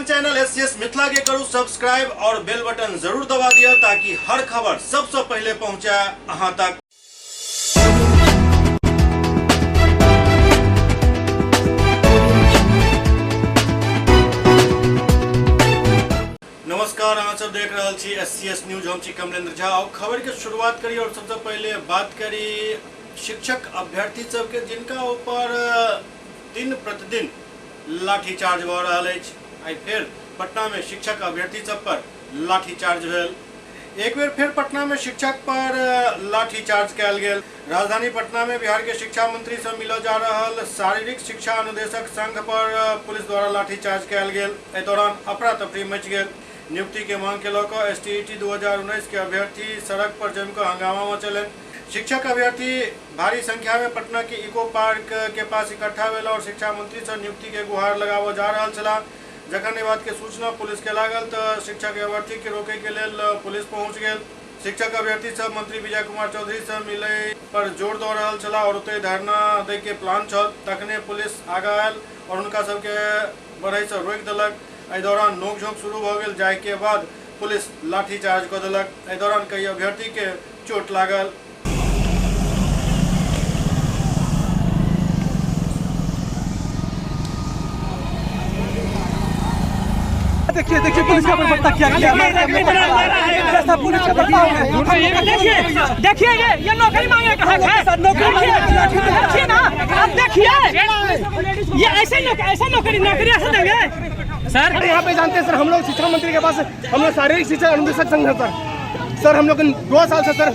अपन channel SCS Mithila के करू सब्सक्राइब और बेल बटन जरूर दबा दिया ताकि हर खबर सबसे पहले पहुंचे अहां तक। नमस्कार, अहाँ सब देख रहल छी एससीएस न्यूज, हम छी कमलेंद्र झा। और खबर के शुरुआत करी और सबसे पहले बात करी शिक्षक अभ्यर्थी सबके, जिनका ऊपर दिन प्रतिदिन लाठीचार्ज भऽ रहल अछि। आइ फेर पटना में शिक्षक अभ्यर्थी सब पर लाठीचार्ज भेल। एक बेर फेर पटना में शिक्षक पर लाठीचार्ज कयल गेल। राजधानी पटना में बिहार के शिक्षा मंत्री से मिलऽ जा रहल शारीरिक शिक्षा अनुदेशक संघ पर पुलिस द्वारा लाठीचार्ज कयल गेल। एहि दौरान अफरा तफरी मचि गेल। नियुक्ति के मांग के लऽ कऽ एसटीईटी 2019 के अभ्यर्थी सड़क पर जमि कऽ हंगामा मचेलनि। शिक्षक अभ्यर्थी भारी संख्या में पटना के इको पार्क के पास इकट्ठा भेल और शिक्षा मंत्री से नियुक्ति के गुहार लगाबऽ जा रहल छलाह। जखन एहि बात के सूचना पुलिस के लागल तऽ शिक्षक अभ्यर्थी के रोकै के लेल पुलिस पहुंच गेल। शिक्षक अभ्यर्थी सब मंत्री विजय कुमार चौधरी से मिलै पर जोर दऽ रहल छलाह और ओतहि धरना दै के प्लान छल। तखने पुलिस आगा आयल और हुनका सबके बढ़ै से रोकि देलक। एहि दौरान नोकझोंक शुरू भऽ गेल, जाहि के बाद पुलिस लाठीचार्ज कऽ देलक। एहि दौरान कई अभ्यर्थी के चोट लागल। देखिए देखिए पुलिस का बर्बरता किया गया, कैसा पुलिस का बर्ताव है। देखिए देखिए ये नौकरी मांगने का हक है, नौकरी मांगने का हक है। देखिए ना, आप देखिए ये ऐसे ऐसे नौकरी नौकरी ऐसे देंगे सर। यहाँ पे जानते हैं सर, हम लोग शिक्षा मंत्री के पास, हम लोग शारीरिक शिक्षा अनुदेशक संघ है सर। सर हम लोग को 2 साल से सर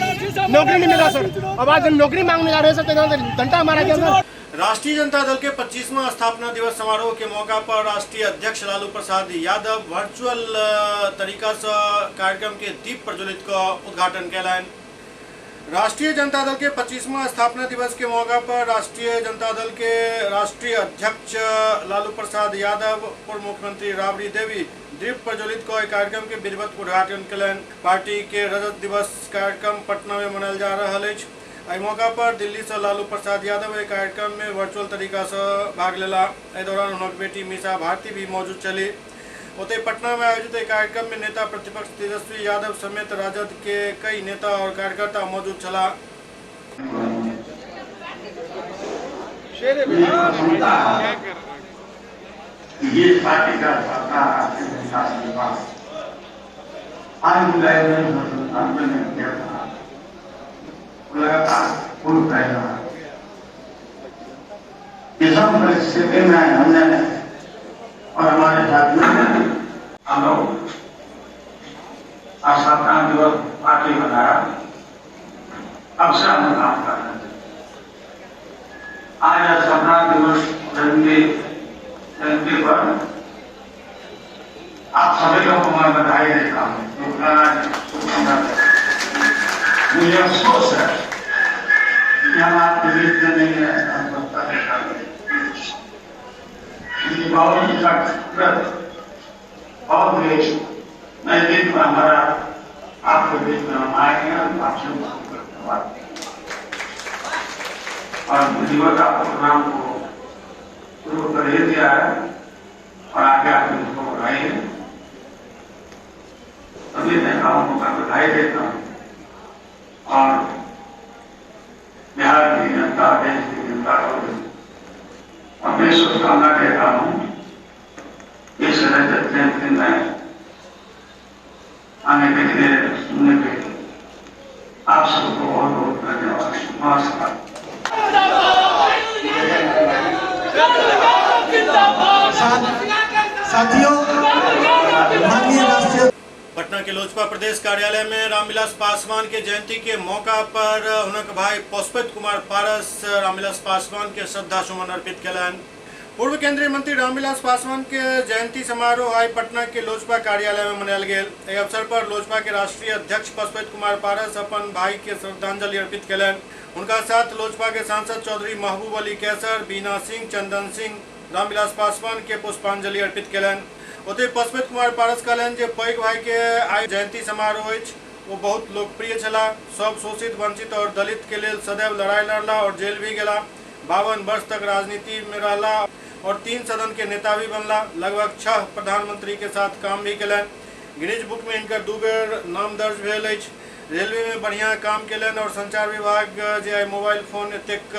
नौकरी नहीं मिला सर, अब आज हम नौकरी मांगने जा रहे हैं सर, तो यहाँ से डंडा मारा गया सर। राष्ट्रीय जनता दल के 25वां स्थापना दिवस समारोह के मौका पर राष्ट्रीय अध्यक्ष लालू प्रसाद यादव वर्चुअल तरीका से कार्यक्रम के दीप प्रज्वलित क उद्घाटन कयलनि। राष्ट्रीय जनता दल के 25वां स्थापना दिवस के मौका पर राष्ट्रीय जनता दल के राष्ट्रीय अध्यक्ष लालू प्रसाद यादव, पूर्व मुख्यमंत्री राबड़ी देवी दीप प्रज्वलित क एहि कार्यक्रम के विधिवत उद्घाटन कयलनि। पार्टी के रजत दिवस कार्यक्रम पटना में मनायल जा रहल अछि। एहि मौका पर दिल्ली से लालू प्रसाद यादव एहि कार्यक्रम में वर्चुअल तरीका से भाग लेला। एहि दौरान हुनक बेटी मीसा भारती भी मौजूद छली। ओतहि पटना में आयोजित एहि कार्यक्रम में नेता प्रतिपक्ष तेजस्वी यादव समेत राजद के कई नेता और कार्यकर्ता मौजूद छलाह। ये पार्टी का सरकार राष्ट्रीय जनता के पास आज 1997 में किया था, लगातार पूर्व कर रहा है। विषम परिस्थिति में हमने और हमारे साथियों ने हम लोग स्थापना दिवस पार्टी बनाया। अब से हम काम कर रहे हैं। आज स्थापना दिवस जयंती पर आप सभी लोगों को मैं बधाई देता हूँ, शुभकामना। मुझे अफसोस है कि हम आपके बीच में नहीं है। मुझे बाबू जी का बहुत नजदीक में हमारा आपके बीच में हम आए हैं, आपसे धन्यवाद और विधिवत आप प्रोग्राम को शुरू कर ही दिया है और आगे आप इसको बढ़ाइए। सभी नेताओं को मैं बधाई देता हूँ और बिहार की जनता, देश की जनता को अपनी शुभकामना देता हूँ। इस रजत जयंती में आने के लिए, सुनने के लिए आप सबको बहुत बहुत धन्यवाद। नमस्कार। साथियों, माननीय राष्ट्रीय पटना के लोजपा प्रदेश कार्यालय में रामविलास पासवान के जयंती के मौका पर हुनक भाई पशुपति कुमार पारस रामविलास पासवान के श्रद्धा सुमन अर्पित कयलनि। पूर्व केंद्रीय मंत्री रामविलास पासवान के जयंती समारोह आइ पटना के लोजपा कार्यालय में मनायल गेल। एहि अवसर पर लोजपा के राष्ट्रीय अध्यक्ष पशुपति कुमार पारस अपन भाई के श्रद्धांजलि अर्पित कयलनि। हुनका साथ लोजपा के सांसद चौधरी महबूब अली कैसर, बीना सिंह, चंदन सिंह रामविलास पासवान के पुष्पांजलि अर्पित कयलनि। ओतहि पशुपति कुमार पारस कहलनि जे पैघ भाई के आइ जयंती समारोह अछि, वो बहुत लोकप्रिय छलाह, सब शोषित, वंचित और दलित के लेल सदैव लड़ाई लड़ला और जेल भी गेला। 52 वर्ष तक राजनीति में रहला। और 3 सदन के नेता भी बनला। लगभग 6 प्रधानमंत्री के साथ काम भी केलनि। गिनीज बुक में हिनकर 2 बेर नाम दर्ज भेल अछि। रेलवे में बढ़िया काम केलनि और संचार विभाग जे आइ मोबाइल फोन एतेक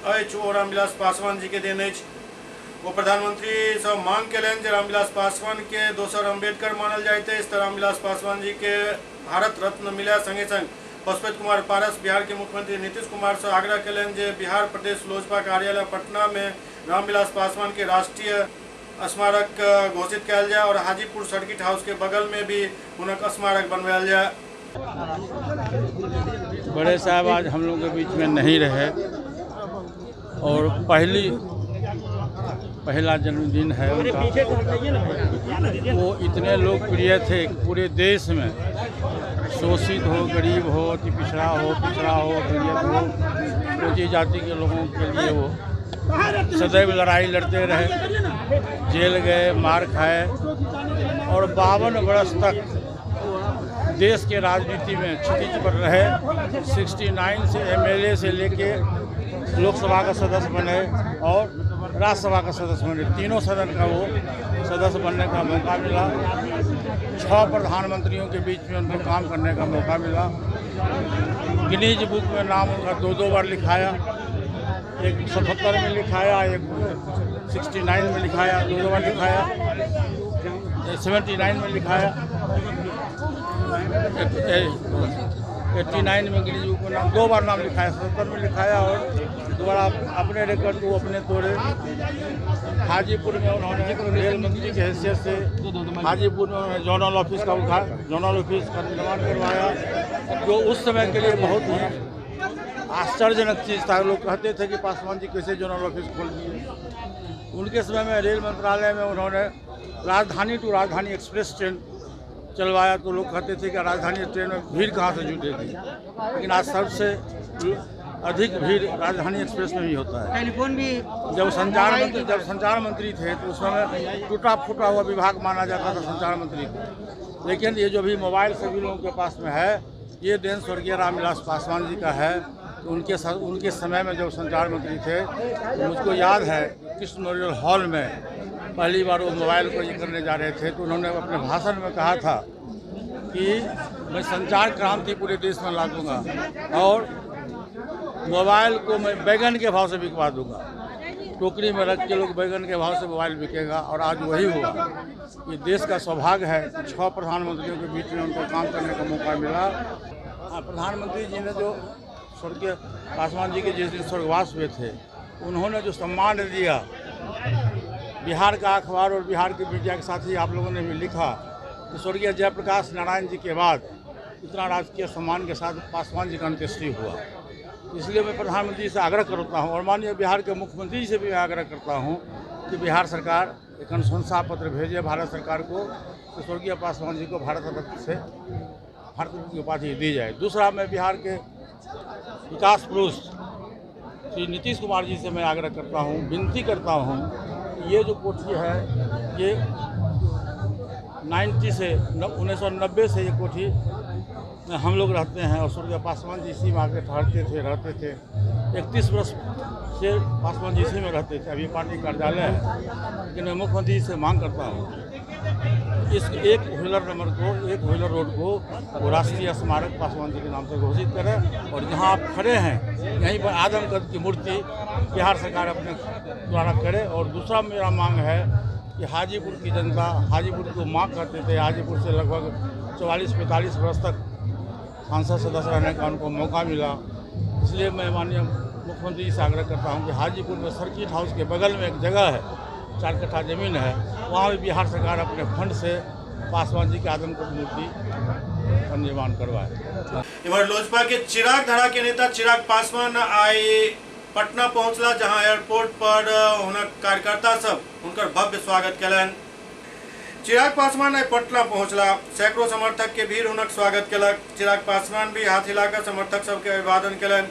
अछि ओ रामविलास पासवान जी के देन अछि। वो प्रधानमंत्री से मांग केलनि जे रामविलास पासवान के दोसर अम्बेडकर मानल जाइत अछि तऽ रामविलास पासवान जी के भारत रत्न मिले। संगे संग पशुपति कुमार पारस बिहार के मुख्यमंत्री नीतीश कुमार से आग्रह केलनि जे बिहार प्रदेश लोजपा कार्यालय पटना में रामविलास पासवान के राष्ट्रीय स्मारक घोषित कयल जाय और हाजीपुर सर्किट हाउस के बगल में भी हुनक स्मारक बनवायल जाय। बड़े साहब आज हम लोग के बीच में नहीं रहे और पहला जन्मदिन है उनका। वो इतने लोकप्रिय थे पूरे देश में, शोषित हो, गरीब हो, अति पिछड़ा हो, पिछड़ा हो, अकलियत हो, ऊँची जाति के लोगों के लिए वो सदैव लड़ाई लड़ते रहे। जेल गए, मार खाए और 52 वर्ष तक देश के राजनीति में क्षितिज पर रहे। 69 से एमएलए से लेके लोकसभा का सदस्य बने और राज्यसभा का सदस्य बने, तीनों सदन का वो सदस्य बनने का मौका मिला। 6 प्रधानमंत्रियों के बीच में उनको काम करने का मौका मिला। गिनीज बुक में नाम उनका 2-2 बार लिखाया, एक 77 में लिखाया, एक 69 में लिखाया, 2-2 बार लिखाया, 79 में लिखाया, 89 में गिनीज बुक में नाम 2 बार नाम लिखाया, 77 में लिखाया और दोबारा अपने रिकॉर्ड को अपने तोड़े। हाजीपुर में उन्होंने रेल मंत्री की हैसियत से हाजीपुर में उन्होंने जोनल ऑफिस का जोनल ऑफिस का निर्माण करवाया, जो उस समय के लिए बहुत ही आश्चर्यजनक चीज़ था। लोग कहते थे कि पासवान जी कैसे जोनल ऑफिस खोल दिए। उनके समय में रेल मंत्रालय में उन्होंने राजधानी टू राजधानी एक्सप्रेस ट्रेन चलवाया, तो लोग कहते थे कि राजधानी ट्रेन में भीड़ कहाँ से जुटेगी, लेकिन आज सबसे अधिक भीड़ राजधानी एक्सप्रेस में ही होता है। टेलीफोन भी जब संचार मंत्री थे तो उस समय टूटा फूटा हुआ विभाग माना जाता था संचार मंत्री को, लेकिन ये जो भी मोबाइल सभी लोगों के पास में है, ये then स्वर्गीय रामविलास पासवान जी का है। तो उनके समय में जब संचार मंत्री थे तो मुझको याद है कृष्ण मेमोरियल हॉल में पहली बार वो मोबाइल को ये करने जा रहे थे तो उन्होंने अपने भाषण में कहा था कि मैं संचार क्रांति पूरे देश में ला दूँगा और मोबाइल को मैं बैगन के भाव से बिकवा दूंगा। टोकरी में रख के लोग बैगन के भाव से मोबाइल बिकेगा और आज वही हुआ। ये देश का सौभाग्य है, 6 प्रधानमंत्रियों के बीच में उनको काम करने का मौका मिला। प्रधानमंत्री जी ने जो स्वर्गीय पासवान जी के जिस दिन स्वर्गवास हुए थे, उन्होंने जो सम्मान दिया, बिहार का अखबार और बिहार के मीडिया के साथ ही आप लोगों ने भी लिखा कि स्वर्गीय जयप्रकाश नारायण जी के बाद इतना राजकीय सम्मान के साथ पासवान जी का अंत्येष्टि हुआ। इसलिए मैं प्रधानमंत्री से आग्रह करता हूं और माननीय बिहार के मुख्यमंत्री से भी मैं आग्रह करता हूं कि बिहार सरकार एक अनुशंसा पत्र भेजे भारत सरकार को कि स्वर्गीय पासवान जी को भारत रत्न से भारत रत्न की उपाधि दी जाए। दूसरा, मैं बिहार के विकास पुरुष श्री नीतीश कुमार जी से मैं आग्रह करता हूँ, विनती करता हूँ कि ये जो कोठी है, ये 1990 से ये कोठी हम लोग रहते हैं और स्वर्गीय पासवान जी इसी में आके ठहरते थे, रहते थे। 31 वर्ष से पासवान जी इसी में रहते थे। अभी पार्टी कार्यालय है, लेकिन मैं मुख्यमंत्री जी से मांग करता हूँ इस एक व्हीलर नंबर को, एक व्हीलर रोड को वो राष्ट्रीय स्मारक पासवान जी के नाम से घोषित करें और जहाँ आप खड़े हैं यहीं पर आदमकद की मूर्ति बिहार सरकार अपने द्वारा करे। और दूसरा मेरा मांग है कि हाजीपुर की जनता, हाजीपुर को मांग करते थे, हाजीपुर से लगभग 44-45 वर्ष तक सांसद सदस्य रहने का उनको मौका मिला। इसलिए मैं माननीय मुख्यमंत्री जी से आग्रह करता हूं कि हाजीपुर में सर्किट हाउस के बगल में एक जगह है, 4 कट्ठा ज़मीन है, वहाँ भी बिहार सरकार अपने फंड से पासवान जी के आदमकद मूर्ति का निर्माण करवाए। इधर लोजपा के चिराग धड़ा के नेता चिराग पासवान आए पटना पहुंचला, जहां एयरपोर्ट पर हुनक कार्यकर्ता सब हुनकर भव्य स्वागत कयलनि। चिराग पासवान आइ पटना पहुंचला, सैकड़ों समर्थक के भीड़ हुनक स्वागत केलक। चिराग पासवान भी हाथ हिलाकर समर्थक सबके अभिवादन केलनि।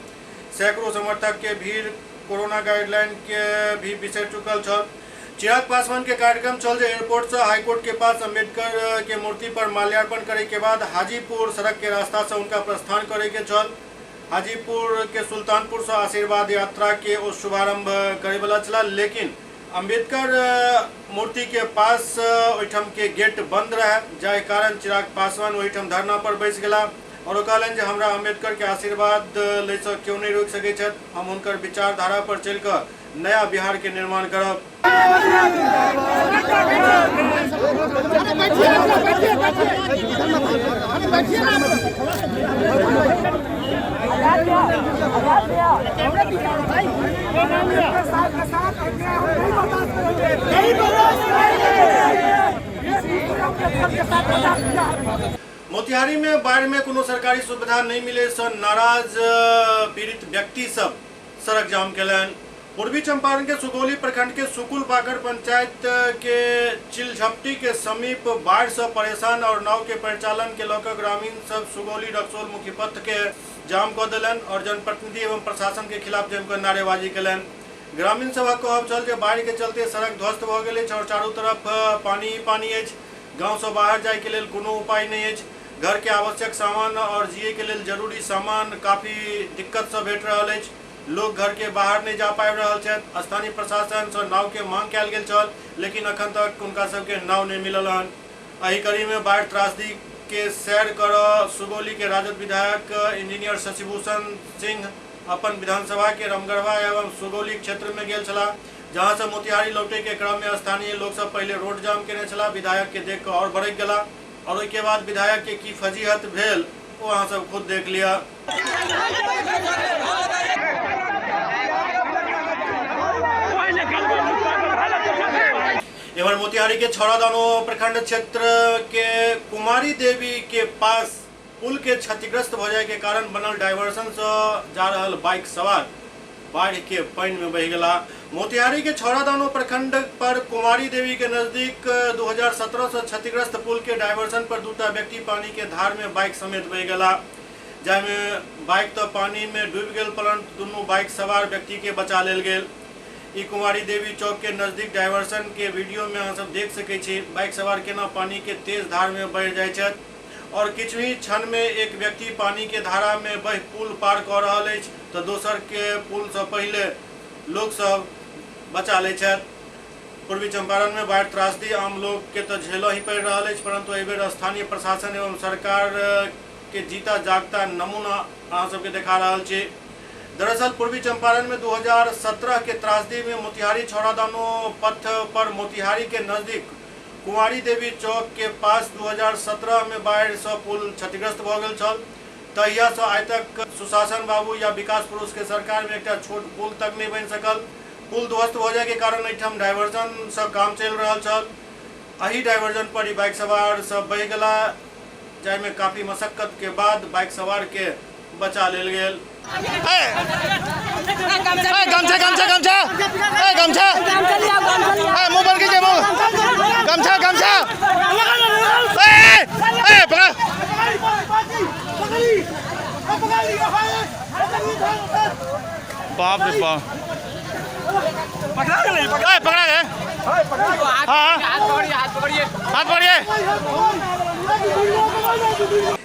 सैकड़ों समर्थक के भीड़ कोरोना गाइडलाइन के भी बिसरि चुकल छल। चिराग पासवान के कार्यक्रम छल जे एयरपोर्ट से हाईकोर्ट के पास अम्बेडकर के मूर्ति पर माल्यार्पण करे के बाद हाजीपुर सड़क के रास्ता से उनका प्रस्थान करे के छल। हाजीपुर के सुल्तानपुर से आशीर्वाद यात्रा के ओ शुभारंभ करे वाला छला, लेकिन अम्बेडकर मूर्ति के पास ओहिठाम के गेट बंद रहे, जाहि कारण चिराग पासवान ओहिठाम धरना पर बैस गेला और ओ कहलनि जे हमरा अम्बेडकर के आशीर्वाद लै से केओ नहीं रोकि सकै छथि, हम हुनकर विचारधारा पर चलि कऽ नया बिहार के निर्माण करब। मोतिहारी में बाढ़ में कोनो सरकारी सुविधा नहीं मिले से नाराज पीड़ित व्यक्ति सब सड़क जाम केलनि। पूर्वी चंपारण के सुगौली प्रखंड के सुकुल पाकर पंचायत के चिलझपटी के समीप बाढ़ से परेशान और नाव के परिचालन के लऽ कऽ ग्रामीण सब सुगौली रक्सौल मुख्य पथ के जाम कऽ देलनि और जनप्रतिनिधि एवं प्रशासन के खिलाफ जमि कऽ नारेबाजी केलनि। ग्रामीण सभक कहब छल जे बाढ़ि के चलते सड़क ध्वस्त भऽ गेल अछि और चारू तरफ पानी ही पानी अछि, गांव से बाहर जाय के लेल कोनो उपाय नहीं अछि, घर के आवश्यक सामान और जिए के लेल जरूरी सामान काफी दिक्कत से भेट रहल अछि, लोग घर के बाहर नहीं जा पाबि रहल छथि। स्थानीय प्रशासन से नाव के मांग कयल गेल छल, लेकिन अखन तक हुनका सबके नाव नहीं मिलल हन। एहि कड़ी में बाढ़ि त्रासदी के सैर करऽ सुगौली के राजद विधायक इंजीनियर शशिभूषण सिंह अपन विधानसभा के रमगढ़वा एवं सुगौली क्षेत्र में गेल छलाह, जहां से मोतिहारी लौटे के क्रम में स्थानीय लोग सब पहले रोड जाम केने छलाह। विधायक के देख कऽ और भड़कि गेला और ओहि के बाद विधायक के की फजीहत भेल ओ अहाँ सब खुद देख लिअ। एम्हर मोतिहारी के छौड़ादानो प्रखंड क्षेत्र के कुमारी देवी के पास पुल के क्षतिग्रस्त भऽ जाय के कारण बनल डाइवर्सन से जा रहल बाइक सवार बाढ़ि के पानि में बहि गेला। मोतिहारी के छौड़ादानो प्रखंड पर कुमारी देवी के नजदीक 2017 से क्षतिग्रस्त पुल के डाइवर्सन पर दूटा व्यक्ति पानी के धार में बाइक समेत बहि गेला, जाहिमे बाइक तो पानी में डूबि गेल परंतु दुनू बाइक सवार व्यक्ति के बचा लेल गेल। ई कुमारी देवी चौक के नजदीक डाइवर्सन के वीडियो में अहाँ सब देख सकै छी बाइक सवार केना पानी के तेज धार में बहि जाइ छथि और किछु ही क्षण में एक व्यक्ति पानी के धारा में बहि पुल पार कऽ रहल अछि तऽ दोसर के पुल से पहिले लोक सब बचा लै छथि। पूर्वी चंपारण में बाढ़ि त्रासदी आम लोग के तऽ झेलऽ ही पड़ि रहल अछि, परंतु एहि बेर स्थानीय प्रशासन एवं सरकार के जीता जागता नमूना अहाँ सबके देखा रहल छी। दरअसल पूर्वी चंपारण में 2017 के त्रासदी में मोतिहारी छौड़ादानो पथ पर मोतिहारी के नजदीक कुमारी देवी चौक के पास 2017 में बाढ़ि से पुल क्षतिग्रस्त भऽ गेल छल। तहिया से आइ तक सुशासन बाबू या विकास पुरुष के सरकार में एकटा छोट पुल तक नहीं बनि सकल। पुल ध्वस्त भऽ जाय के कारण एहिठाम डाइवर्जन से काम चलि रहल छल। एहि डाइवर्जन पर ई बाइक सवार सब बहि गेला, जाहिमे काफी मशक्कत के बाद बाइक सवार के बचा लेल गेल। गमछा गमछा गमछा ए गमछा ए मुंह बंद कीजिए, मुंह गमछा गमछा ए ए पकड़। बाप रे बाप, पकड़ा गए, पकड़ा गए। हाँ हाथ पकड़िए।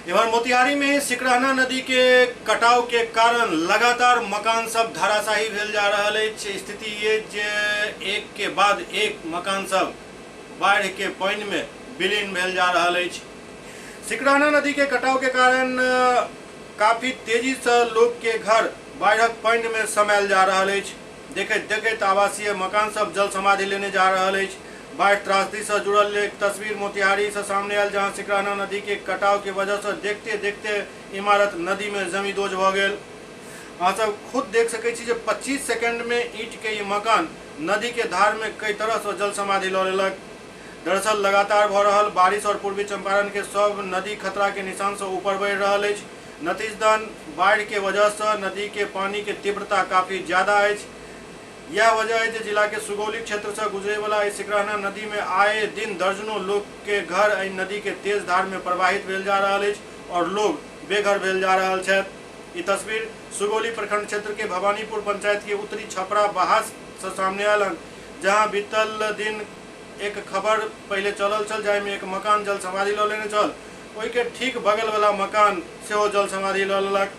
इधर मोतिहारी में सिकरहना नदी के कटाव के कारण लगातार मकान सब धराशायी भेल जा रहल अछि। स्थिति ये जे एक के बाद एक मकान सब बाढ़ि के पानि में विलीन भेल जा रहल अछि। सिकरहना नदी के कटाव के कारण काफी तेजी से लोग के घर बाढ़िक पानि में समायल जा रहल अछि। देखैत देखैत आवासीय मकान सब जल समाधि लेने जा रहल अछि। बाढ़ि त्रासदी से जुड़ल एक तस्वीर मोतिहारी से सामने आयल, जहां सिकरहना नदी के कटाव के वजह से देखते देखते इमारत नदी में जमींदोज भऽ गेल। अहाँ सब खुद देख सकै छी जे 25 सेकेंड में ईंट के ई मकान नदी के धार में कई तरह से जल समाधि लऽ लेलक। दरअसल लगातार भऽ रहल बारिश और पूर्वी चंपारण के सब नदी खतरा के निशान से ऊपर बढ़ि रहल अछि। नतीजतन बाढ़ि के वजह से नदी के पानी के तीव्रता काफी ज्यादा अछि। यह वजह है जे जिला के सुगौली क्षेत्र से गुजरे वाला एहि सिकरहना नदी में आए दिन दर्जनों लोग के घर एहि नदी के तेज धार में प्रवाहित भेल जा रहल अछि और लोग बेघर भेल जा रहल छथि। ई तस्वीर सुगौली प्रखंड क्षेत्र के भवानीपुर पंचायत के उत्तरी छपरा बहास से सामने आयल हन, जहां बीतल दिन एक खबर पहले चलल छल जाहिमे एक मकान जल समाधि लऽ लेने छल। ओहि के ठीक बगल वाला मकान सेहो जल समाधि लऽ लेलक।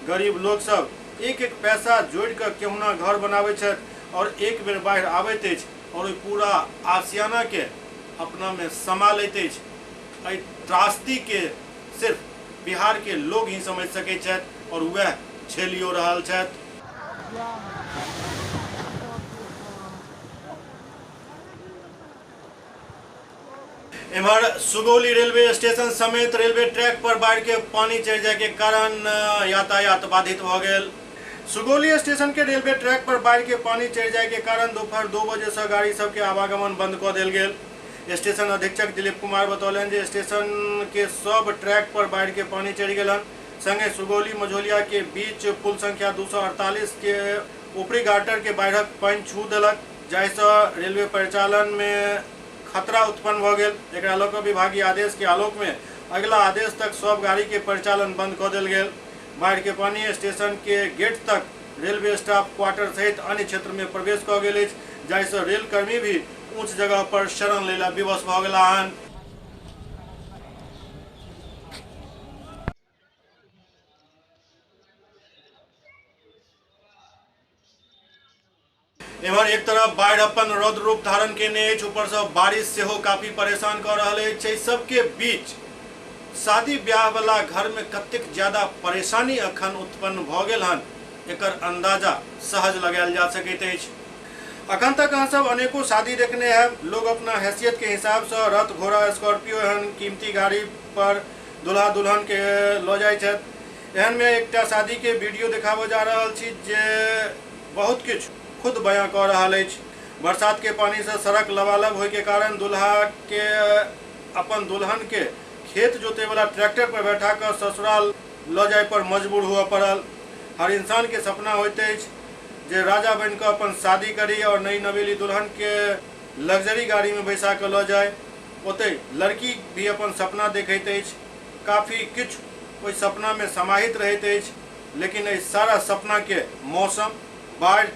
गरीब लोग सब एक एक पैसा जोड़ि कऽ केहुना घर बनाबै छथि और एक बेर बाढ़ि आबैत अछि और ओहि पूरा आसियाना के अपना में समा लैत अछि। एहि त्रासदी के सिर्फ बिहार के लोग ही समझ सकैत छथि और वएह झेलियो रहल छथि। एम्हर सुगौली रेलवे स्टेशन समेत रेलवे ट्रैक पर बाढ़ि के पानी चढ़ि जाय के कारण यातायात बाधित भऽ गेल। सुगौली स्टेशन के रेलवे ट्रैक पर बाढ़ि के पानी चढ़ि जाय के कारण दोपहर 2 बजे सँ गाड़ी सब के आवागमन बंद कऽ देल गेल। स्टेशन अधीक्षक दिलीप कुमार बतौलनि जे स्टेशन के सब ट्रैक पर बाढ़ि के पानी चढ़ि गेल हन। संगे सुगौली मझौलिया के बीच पुल संख्या 248 के ऊपरी गार्टर के बाढ़िक पानि छू देलक, जाहि सँ रेलवे परिचालन मे खतरा उत्पन्न भऽ गेल। एकरा लऽ कऽ विभागीय आदेश के आलोक मे अगिला आदेश तक सब गाड़ी के परिचालन बंद कऽ देल गेल। बाढ़ि के पानि स्टेशन के गेट तक रेलवे स्टाफ क्वार्टर सहित अन्य क्षेत्र मे प्रवेश कऽ गेल अछि, जाहि सँ रेलकर्मी भी ऊंच जगह पर शरण लै ला विवश भऽ गेलाह हन। एम्हर एक तरफ बाढ़ि अपन रौद्र रूप धारण केने अछि, ऊपर से बारिश सेहो काफी परेशान कऽ रहल अछि। एहि सबके बीच शादी ब्याह वाला घर में कतेक ज्यादा परेशानी अखन उत्पन्न भऽ गेल हन, एकर अंदाजा सहज लगायल जा सकैत अछि। अखन तक अहाँ सब अनेको शादी देखने हैब, लोग अपना हैसियत के हिसाब से रथ, घोड़ा, स्कॉर्पियो एहन कीमती गाड़ी पर दुल्हा दुल्हन के लऽ जाइ छथि। एहन में एकटा शादी के वीडियो देखाबऽ जा रहल छी जे बहुत किछु खुद बयां कऽ रहल अछि। बरसात के पानी से सड़क लबालब होय के कारण दुल्हा के अपन दुल्हन के खेत जोते वाला ट्रैक्टर पर बैठा कऽ ससुराल लऽ जाय पर मजबूर हुअ पड़ल। हर इंसान के सपना होइत अछि जे राजा बनि कऽ अपन शादी करी और नई नवेली दुल्हन के लग्जरी गाड़ी में बैसा कऽ लऽ जाय। ओतहि लड़की भी अपन सपना देखैत अछि, काफी किछु ओहि सपना में समाहित रहैत अछि। लेकिन एहि सारा सपना के मौसम, बाढ़ि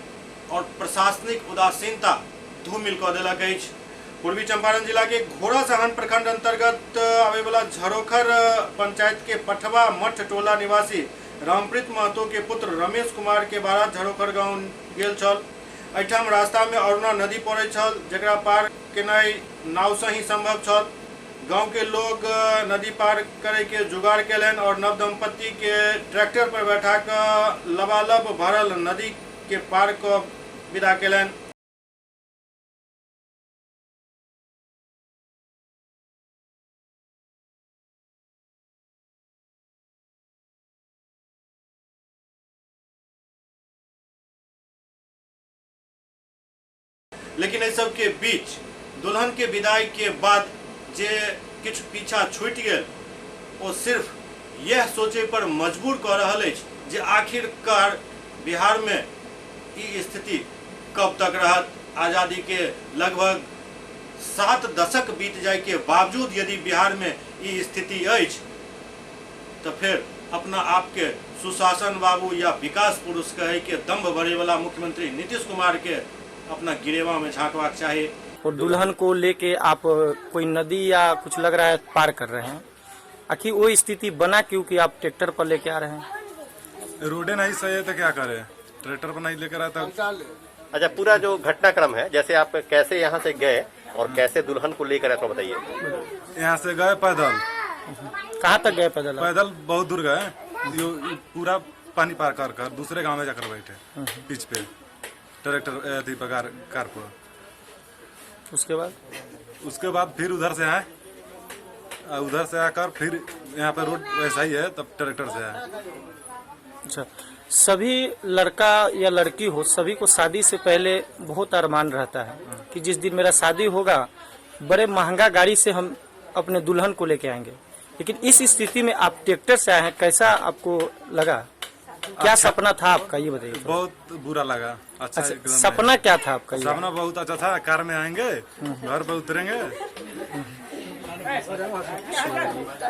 और प्रशासनिक उदासीनता धूमिल कऽ देलक अछि। पूर्वी चंपारण जिला के घोड़ासहन प्रखंड अंतर्गत आबय वाला झरोखर पंचायत के पठवा मठ टोला निवासी रामप्रीत महतो के पुत्र रमेश कुमार के बारात झरोखर गांव गेल छल। एहिठाम रास्ता में अरुणा नदी पड़ैत छल, जकरा पार केनाइ नाव से ही संभव छल। गांव के लोग नदी पार करे के जुगाड़ केलनि और नव दंपति के ट्रैक्टर पर बैठा कऽ लबालब भरल नदी के पार कऽ विदा केलनि। लेकिन एहि सबके बीच दुल्हन के विदाई के बाद जे किछु पीछा छूटि गेल ओ सिर्फ यह सोचे पर मजबूर कऽ रहल अछि जे आखिरकार बिहार में ई स्थिति कब तक रहत। आज़ादी के लगभग 7 दशक बीत जाय के बावजूद यदि बिहार में ई स्थिति अछि तो फिर अपना आप के सुशासन बाबू या विकास पुरुष कहे के दम्भ भरे वाला मुख्यमंत्री नीतीश कुमार के अपना गिरेवा में झांकवाक चाही। और दुल्हन को लेके आप कोई नदी या कुछ लग रहा है पार कर रहे हैं, आखिर वो स्थिति बना क्यों कि आप ट्रैक्टर पर लेके आ रहे हैं? रोडे नहीं सही है तो क्या करें, ट्रैक्टर पर नहीं लेकर आता। अच्छा, पूरा जो घटनाक्रम है, जैसे आप कैसे यहाँ से गए और कैसे दुल्हन को लेकर आए, थोड़ा बताइए। यहाँ से गए पैदल। कहाँ तक गए पैदल? पैदल बहुत दूर गए, यो पूरा पानी पार कर कर दूसरे गांव में जाकर बैठे पिच पे ट्रैक्टर अथी पर कार पर। उसके बाद? उसके बाद फिर उधर से आए, उधर से आकर फिर यहाँ पे रोड वैसा ही है, तब ट्रैक्टर से आए। अच्छा, सभी लड़का या लड़की हो, सभी को शादी से पहले बहुत अरमान रहता है कि जिस दिन मेरा शादी होगा बड़े महंगा गाड़ी से हम अपने दुल्हन को लेके आएंगे, लेकिन इस स्थिति में आप ट्रैक्टर से आए हैं, कैसा आपको लगा? क्या सपना था आपका, ये बताइए। बहुत बुरा लगा। अच्छा, अच्छा, एकदम सपना क्या था आपका? ये सपना बहुत अच्छा था, कार में आएंगे, घर पर उतरेंगे।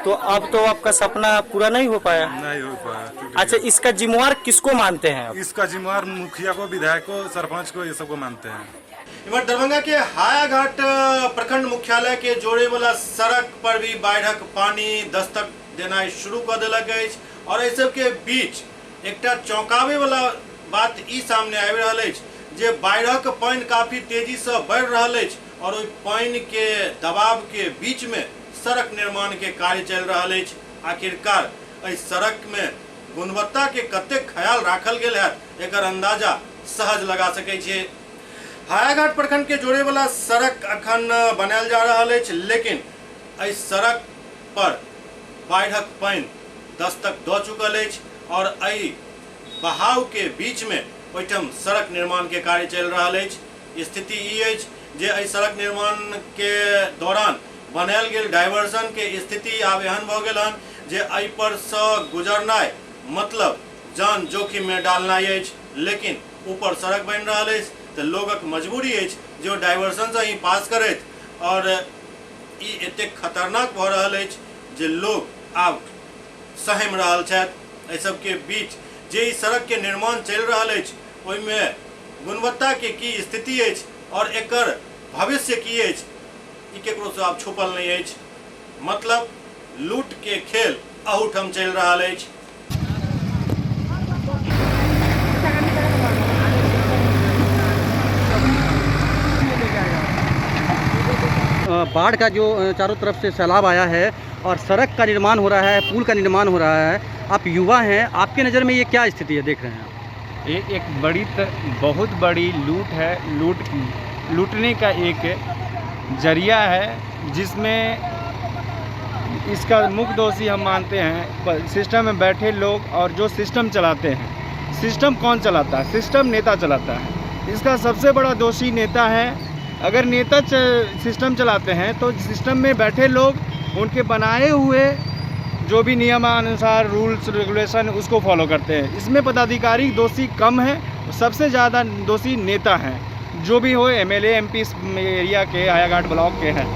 तो अब तो आपका सपना पूरा नहीं हो पाया। नहीं हो पाया। अच्छा, इसका जिम्मेवार किसको मानते हैं आप? इसका जिम्मेवार मुखिया को, विधायक को, सरपंच को, ये सबको मानते हैं। इम्हर दरभंगा के हायाघाट प्रखंड मुख्यालय के जोड़े वाला सड़क पर भी बाढ़िक पानी दस्तक देनाइ शुरू कऽ देलक अछि और एहि सबके बीच एकटा चौंकाबै वाला बात ई सामने आबि रहल अछि जे बाढ़िक पानि काफी तेजी से बढ़ि रहल अछि और ओहि पानि के दबाव के बीच में सड़क निर्माण के कार्य चलि रहल अछि। आखिरकार एहि सड़क में गुणवत्ता के कतेक ख्याल राखल गेल है एकर अंदाजा सहज लगा सकै छियै। हायाघाट प्रखंड के जोड़े वाला सड़क अखन बनायल जा रहल अछि, लेकिन एहि सड़क पर बाढ़िक पानि दस्तक दऽ चुकल अछि और एहि बहाव के बीच में ओहिठाम सड़क निर्माण के कार्य चलि रहल अछि। स्थिति ई अछि जे एहि सड़क निर्माण के दौरान बनायल गेल डाइवर्जन के स्थिति आब एहन भऽ गेल हन जे एहि पर सँ गुजरनाइ मतलब जान जोखिम में डालनाइ अछि, लेकिन ऊपर सड़क बनि रहल अछि तऽ लोगक मजबूरी अछि जे ओ डाइवर्जन सँ ही पास करैत और ई एतेक खतरनाक भऽ रहल अछि जे लोग आब सहमि रहल छथि। एहि सबके बीच जे ई सड़क के निर्माण चलि रहल अछि ओहिमे गुणवत्ता के की स्थिति अछि और एकर भविष्य की अछि ई केकरो सँ आब छुपल नहि अछि। मतलब लूट के खेल अहूठाम चलि रहल अछि। बाढ़ का जो चारों तरफ से सैलाब आया है और सड़क का निर्माण हो रहा है, पुल का निर्माण हो रहा है, आप युवा हैं, आपके नज़र में ये क्या स्थिति है देख रहे हैं आप? ये एक बड़ी बहुत बड़ी लूट है, लूटने का एक जरिया है जिसमें इसका मुख्य दोषी हम मानते हैं सिस्टम में बैठे लोग और जो सिस्टम चलाते हैं। सिस्टम कौन चलाता है? सिस्टम नेता चलाता है। इसका सबसे बड़ा दोषी नेता है। अगर नेता सिस्टम चलाते हैं तो सिस्टम में बैठे लोग उनके बनाए हुए जो भी नियमानुसार रूल्स रेगुलेशन उसको फॉलो करते हैं। इसमें पदाधिकारी दोषी कम है, सबसे ज़्यादा दोषी नेता हैं, जो भी हो एमएलए एमपी एरिया के हायाघाट ब्लॉक के हैं,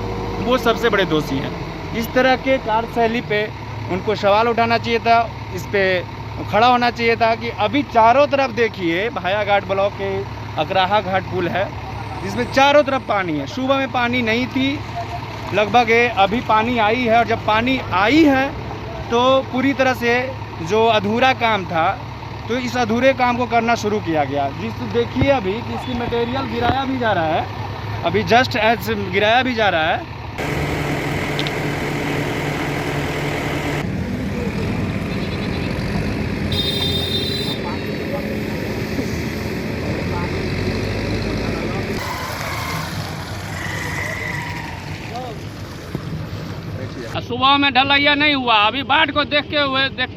वो सबसे बड़े दोषी हैं। इस तरह के कार्यशैली पे उनको सवाल उठाना चाहिए था, इस पर खड़ा होना चाहिए था कि अभी चारों तरफ देखिए हायाघाट ब्लॉक के अकराहा घाट पुल है जिसमें चारों तरफ पानी है। सुबह में पानी नहीं थी लगभग, अभी पानी आई है और जब पानी आई है तो पूरी तरह से जो अधूरा काम था तो इस अधूरे काम को करना शुरू किया गया। जिस देखिए अभी कि इसकी मटेरियल गिराया भी जा रहा है, अभी जस्ट एज गिराया भी जा रहा है। सुबह में ढलैया नहीं हुआ, अभी बाढ़ को देखते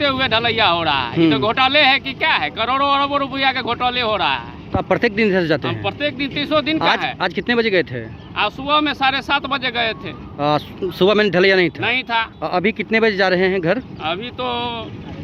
हुए ढलैया हो रहा है। ये तो घोटाले है कि क्या है? करोड़ों अरबों रुपया के घोटाले हो रहा है। तो आप प्रत्येक दिन से जाते हैं? प्रत्येक दिन 300 दिन का है। आज कितने बजे गए थे? आज सुबह में 7:30 बजे गए थे। सुबह में ढलैया नहीं था? नहीं था। अभी कितने बजे जा रहे हैं घर? अभी तो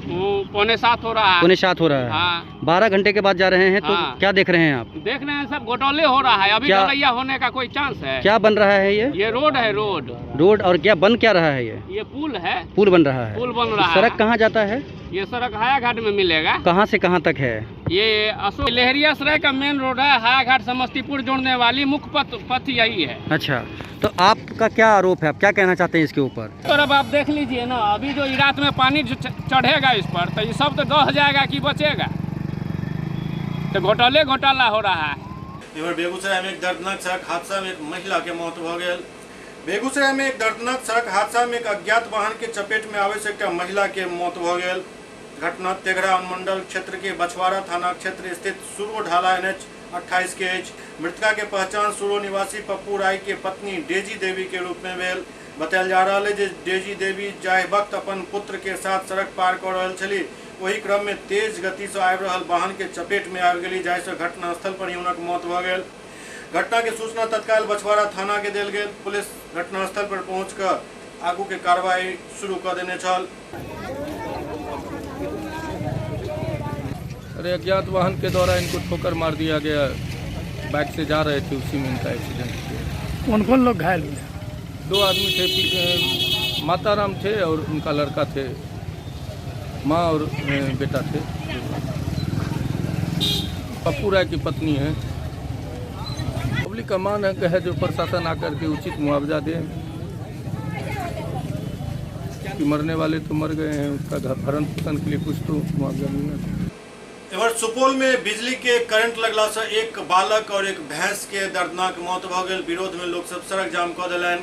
वो 6:45 हो रहा है। 6:45 हो रहा है। हाँ। 12 घंटे के बाद जा रहे हैं तो हाँ। क्या देख रहे हैं आप? देख रहे हैं सब घोटाले हो रहा है। अभी ढलैया होने का कोई चांस है? क्या बन रहा है ये? ये रोड है, रोड। रोड और क्या बन क्या रहा है ये? ये पुल है। पुल बन रहा है। पुल बन रहा है। सड़क कहाँ जाता है? ये सड़क हायाघाट में मिलेगा। कहाँ से कहाँ तक है ये? अशोक लहरियासराय का मेन रोड है, हायाघाट समस्तीपुर जोड़ने वाली मुख्य पथ यही है। अच्छा, तो आपका क्या आरोप है, आप क्या कहना चाहते हैं इसके ऊपर? तो अब आप देख लीजिए ना, अभी जो रात में पानी चढ़ेगा इस पर तो ये सब तो दह जाएगा कि बचेगा? तो घोटाले घोटाला हो रहा है। इधर बेगूसराय में एक दर्दनाक सड़क हादसा में एक महिला के मौत हो गई। बेगूसराय में एक दर्दनाक सड़क हादसा में एक अज्ञात वाहन के चपेट में आवे से एक महिला के मौत हो गई। घटना तेघड़ा अनुमंडल क्षेत्र के बछवाड़ा थाना क्षेत्र स्थित सुरो ढाला NH 28 के अछि। मृतका के पहचान सुरो निवासी पप्पू राय के पत्नी डेजी देवी के रूप में भेल। बतायल जा रहा है जे डेजी देवी जाहि वक्त अपन पुत्र के साथ सड़क पार कर रहल छली, ओहि क्रम में तेज गति से आबि रहल वाहन के चपेट में आबि गेली, जाहिसँ घटनास्थल पर ही हुनक मौत भऽ गेल। घटना के सूचना तत्काल बछवाड़ा थाना के देल गेल। पुलिस घटनास्थल पर पहुँच कऽ आगू के कार्रवाई शुरू कऽ देने छल। अरे अज्ञात वाहन के द्वारा इनको ठोकर मार दिया गया, बाइक से जा रहे थे उसी में इनका एक्सीडेंट हुआ। कौन कौन लोग घायल हुए? 2 आदमी थे, माताराम थे और उनका लड़का थे, माँ और बेटा थे। पप्पू राय की पत्नी है। पब्लिक का मान है जो प्रशासन आकर के उचित मुआवजा दे कि मरने वाले तो मर गए हैं, उसका भरण पोषण के लिए कुछ तो मुआवजा मिलना चाहिए। एम्हर सुपौल में बिजली के करंट लगला से एक बालक और एक भैंस के दर्दनाक मौत भऽ गेल। विरोध में लोग सब सड़क जाम कऽ देलनि।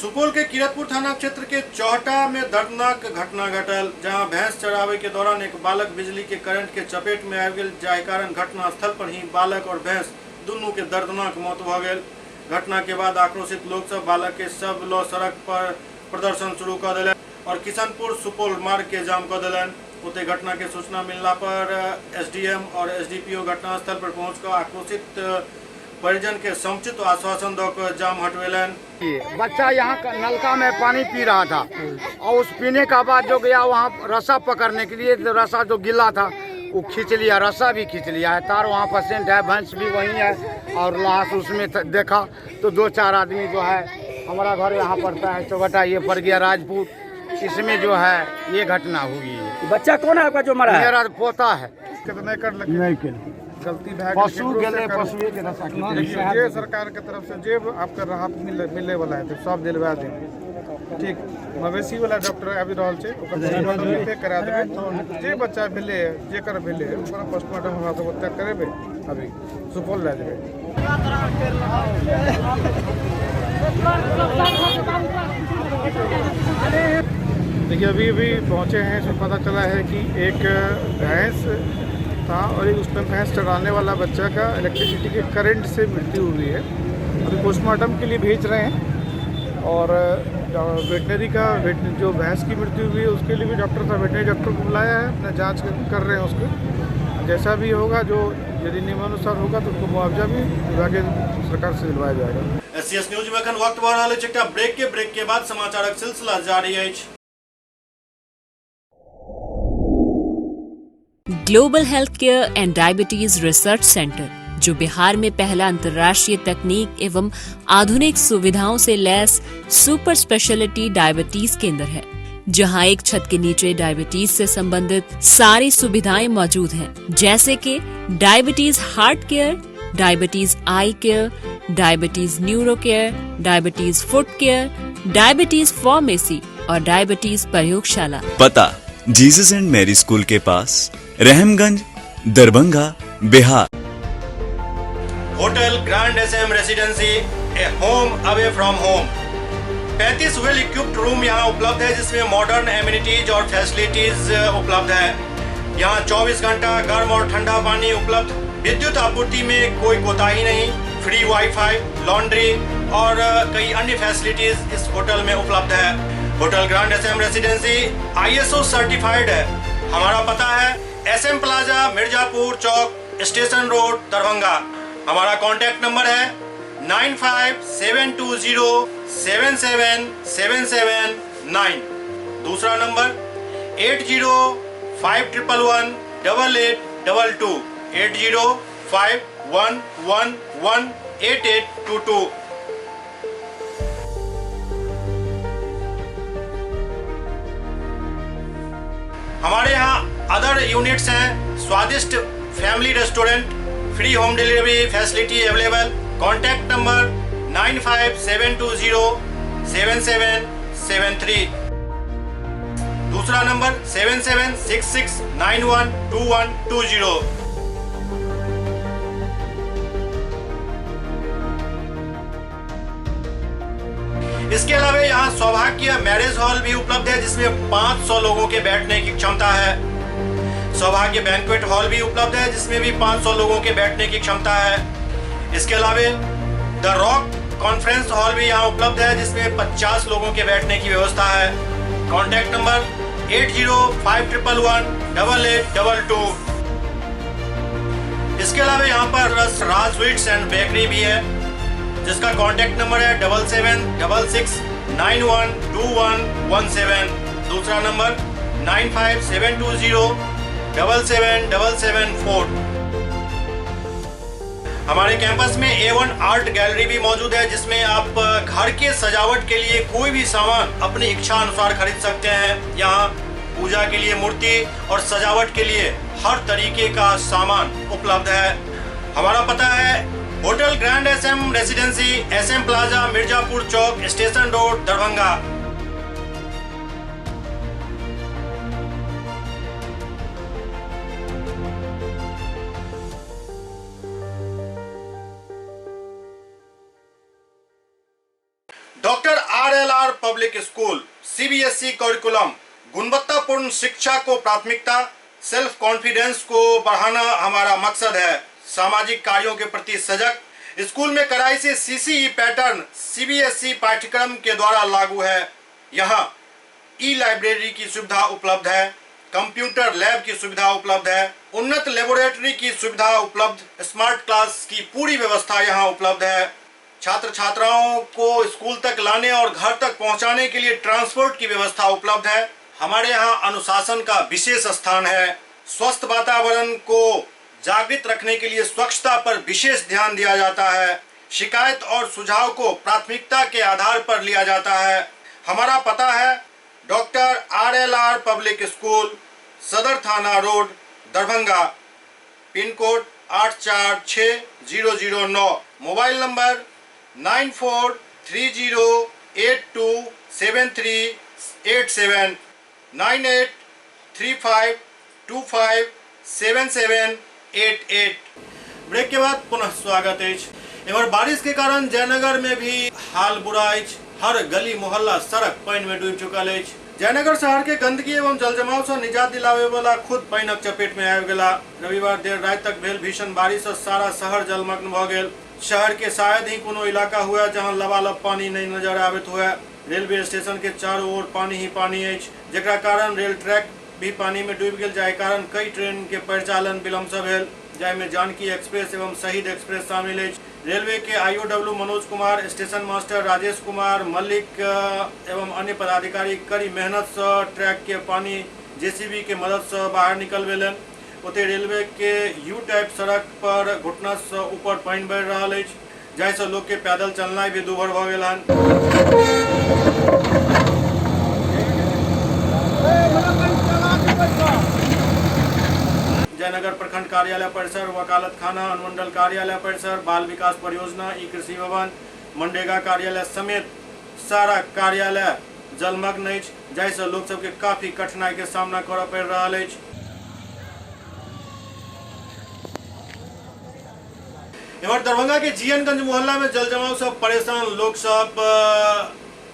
सुपौल के किरतपुर थाना क्षेत्र के चौहटा में दर्दनाक घटना घटल, जहां भैंस चरावे के दौरान एक बालक बिजली के करंट के चपेट में आबि गेल, जाहि कारण घटना स्थल पर ही बालक और भैंस दुनू के दर्दनाक मौत भऽ गेल। घटना के बाद आक्रोशित लोग सब बालक के शव लऽ सड़क पर प्रदर्शन शुरू कऽ देलनि और किशनपुर सुपौल मार्ग के जाम कऽ देलनि। ओतहि घटना के सूचना मिलला पर एसडीएम और एसडीपीओ घटनास्थल पर पहुंच कऽ आक्रोशित परिजन के समुचित आश्वासन दऽ कऽ जाम हटवेलनि। बच्चा यहाँ नलका में पानी पी रहा था और उस पीने का बाद जो गया वहाँ रस्सा पकड़ने के लिए, तो रस्सा जो गिला था वो खींच लिया, रस्सा भी खींच लिया है, तार वहाँ पेशेंट है, भैंस भी वहीं है और लाश उसमें देखा तो 2-4 आदमी जो है, हमारा घर यहाँ पड़ता है चौबटा, ये पड़ गया राजपुर, इसमें जो है ये घटना हुई है। बच्चा कौन है आपका जो मरा है? मेरा पोता है। नहीं गलती पशु गेले, पशुए के रस्सा खींच। जे सरकार के तरफ से जे आपके राहत मिले वाला है तो सब दिलवा देब। ठीक, मवेशी वाला डॉक्टर आबि रहल छै, ओकर पोस्टमार्टम एते करा देबै। जे बच्चा भेलै जेकर भेलै ओकर पोस्टमार्टम हमरा सब ओतऽ करेबै, अभी सुपौल लए जेबै। देखिए अभी अभी पहुँचे हैं, इसमें पता चला है कि एक भैंस था और एक उसमें भैंस चराने वाला बच्चा का इलेक्ट्रिसिटी के करंट से मृत्यु हुई है। अभी पोस्टमार्टम के लिए भेज रहे हैं और वेटनरी का जो भैंस की मृत्यु हुई है उसके लिए भी डॉक्टर था, वेटनरी डॉक्टर को बुलाया है, अपना जांच कर रहे हैं उसको। जैसा भी होगा, जो यदि नियमानुसार होगा तो उसको मुआवजा भी विभागीय सरकार से दिलवाया जाएगा। एससीएस न्यूज में अखन वक्त भऽ रहल अछि एकटा ब्रेक के बाद समाचारक सिलसिला जारी अछि। Global health care and diabetes research centre, जो बिहार में पहला अंतर्राष्ट्रीय तकनीक एवं आधुनिक सुविधाओं से लैस सुपर स्पेशलिटी डायबिटीज केंद्र है, जहां एक छत के नीचे डायबिटीज से संबंधित सारी सुविधाएं मौजूद हैं, जैसे कि diabetes heart care, diabetes eye care, diabetes neuro care, diabetes foot care, diabetes pharmacy और डायबिटीज प्रयोगशाला। पता जीसस एंड मैरी स्कूल के पास, Rahamganj, Darbhanga, Bihar. Hotel grand SM residency, a home away from home. 35 well equipped room यहाँ उपलब्ध है, जिसमें modern amenities और facilities उपलब्ध है। यहाँ 24 घंटा गर्म और ठंडा पानी उपलब्ध, विद्युत आपूर्ति में कोई कोताही नहीं, फ्री वाईफाई, लॉन्ड्री और कई अन्य फैसिलिटीज इस होटल में उपलब्ध है। Hotel grand SM residency ISO certified है। हमारा पता है SM plaza, Mirzapur Chowk, station road, Darbhanga. हमारा कॉन्टैक्ट नंबर है 957207 77779। दूसरा नंबर 805111 8822, 805111 8822। हमारे यहाँ अदर यूनिट्स हैं, स्वादिष्ट family restaurant, free home delivery facility available. Contact number 95720 7773। दूसरा नंबर 776691 2120। इसके अलावा यहाँ सौभाग्य मैरिज हॉल भी उपलब्ध है, जिसमें 500 लोगों के बैठने की क्षमता है। सौभाग्य बैंक्वेट हॉल भी उपलब्ध है, जिसमें भी 500 लोगों के बैठने की क्षमता है। इसके अलावा the rock conference hall भी यहाँ उपलब्ध है, जिसमें 50 लोगों के बैठने की व्यवस्था है। Contact number 805111 8822। इसके अलावा यहाँ पर राज स्वीट्स एंड बेकरी भी है, जिसका कॉन्टैक्ट नंबर है 7766 91 21 17। दूसरा नंबर 95720 77774। हमारे कैंपस में A1 art gallery भी मौजूद है, जिसमें आप घर के सजावट के लिए कोई भी सामान अपनी इच्छा अनुसार खरीद सकते हैं। यहाँ पूजा के लिए मूर्ति और सजावट के लिए हर तरीके का सामान उपलब्ध है। हमारा पता है hotel grand SM residency, SM plaza, Mirzapur Chowk, station road, Darbhanga. Public School, CBSE curriculum, गुणवत्तापूर्ण शिक्षा को प्राथमिकता, सेल्फ कॉन्फिडेंस को बढ़ाना हमारा मकसद है। सामाजिक कार्यों के प्रति सजग, स्कूल में कड़ाई से सीसीई पैटर्न सीबीएसई पाठ्यक्रम के द्वारा लागू है। यहाँ ई लाइब्रेरी की सुविधा उपलब्ध है, कंप्यूटर लैब की सुविधा उपलब्ध है, उन्नत लेबोरेटरी की सुविधा उपलब्ध, स्मार्ट क्लास की पूरी व्यवस्था यहाँ उपलब्ध है। छात्र छात्राओं को स्कूल तक लाने और घर तक पहुँचाने के लिए ट्रांसपोर्ट की व्यवस्था उपलब्ध है। हमारे यहाँ अनुशासन का विशेष स्थान है। स्वस्थ वातावरण को जागृत रखने के लिए स्वच्छता पर विशेष ध्यान दिया जाता है। शिकायत और सुझाव को प्राथमिकता के आधार पर लिया जाता है। हमारा पता है doctor RLR public school, Sadar थाना road, Darbhanga, pin code 846009, mobile number 9430827387, 9835257788। Break के बाद पुनः स्वागत है। एमहर बारिश के कारण जयनगर में भी हाल बुरा अछि। हर गली मोहल्ला सड़क पानि में डूबि चुकल अछि। जयनगर शहर के गंदगी एवं जलजमाव से निजात दिलावे वाला खुद पानिक चपेट में आबि गेला। रविवार देर राति तक भेल भीषण बारिश से सारा शहर जलमग्न भ गेल। शहर के शायद ही कोनो इलाका हुआ जहां लबालब पानी नहीं नजर आबैत हुआ। रेलवे स्टेशन के चारों ओर पानी ही पानी अछि, जकरा कारण रेल ट्रैक भी पानी में डूबि गेल, जाहि कारण कई ट्रेन के परिचालन विलम्ब से भेल, जाहिमे जानकी एक्सप्रेस एवं शहीद एक्सप्रेस शामिल अछि। रेलवे के IOW Manoj Kumar, station master Rajesh Kumar Mallik एवं अन्य पदाधिकारी कड़ी मेहनत से ट्रैक के पानी जेसीबी के मदद से बाहर निकलबेलनि। ओतहि रेलवे के यू टाइप सड़क पर घुटना से ऊपर पानि बढ़ि रहल अछि, जाहिसँ लोक के पैदल चलनाइ भी दूभर भऽ गेल हन। जयनगर प्रखंड कार्यालय परिसर, वकालत खाना, अनुमंडल कार्यालय परिसर, बाल विकास परियोजना, ई कृषि भवन, मनरेगा कार्यालय समेत सारा कार्यालय जलमग्न अछि, जाहिसँ लोक सबके काफी कठिनाई के सामना करऽ पड़ि रहल अछि। एमहर दरभंगा के जीएनगंज मोहल्ला में जलजमाव से परेशान लोग सब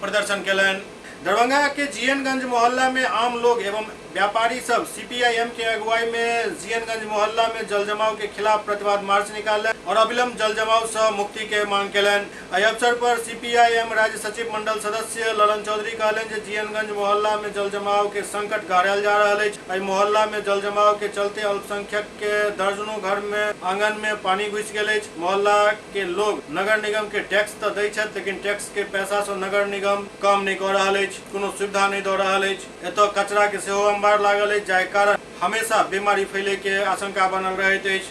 प्रदर्शन केलनि। दरभंगा के जीएनगंज मोहल्ला में आम लोग एवं व्यापारी सब सीपीआईएम के अगुवाई में जीएनगंज मोहल्ला में जलजमाव के खिलाफ प्रतिवाद मार्च निकालनि और अविलंब जलजमाव से मुक्ति के मांग केलनि। एहि अवसर पर सीपीआईएम राज्य सचिव मंडल सदस्य ललन चौधरी कहलनि जे जीएनगंज मोहल्ला में जलजमाव के संकट गहरायल जा रहल अछि। एहि मोहल्ला में जलजमाव के चलते अल्पसंख्यक के दर्जनों घर में आंगन में पानी घुसि गेल अछि। मोहल्ला के लोग नगर निगम के टैक्स तऽ दै छथि, लेकिन टैक्स के पैसा से नगर निगम काम नहि कऽ रहल अछि, कोनो सुविधा नहि दऽ रहल अछि। एतऽ कचरा के सेहो अंबार लागल अछि, जाहि कारण हमेशा बीमारी फैले के आशंका बनल रहैत अछि।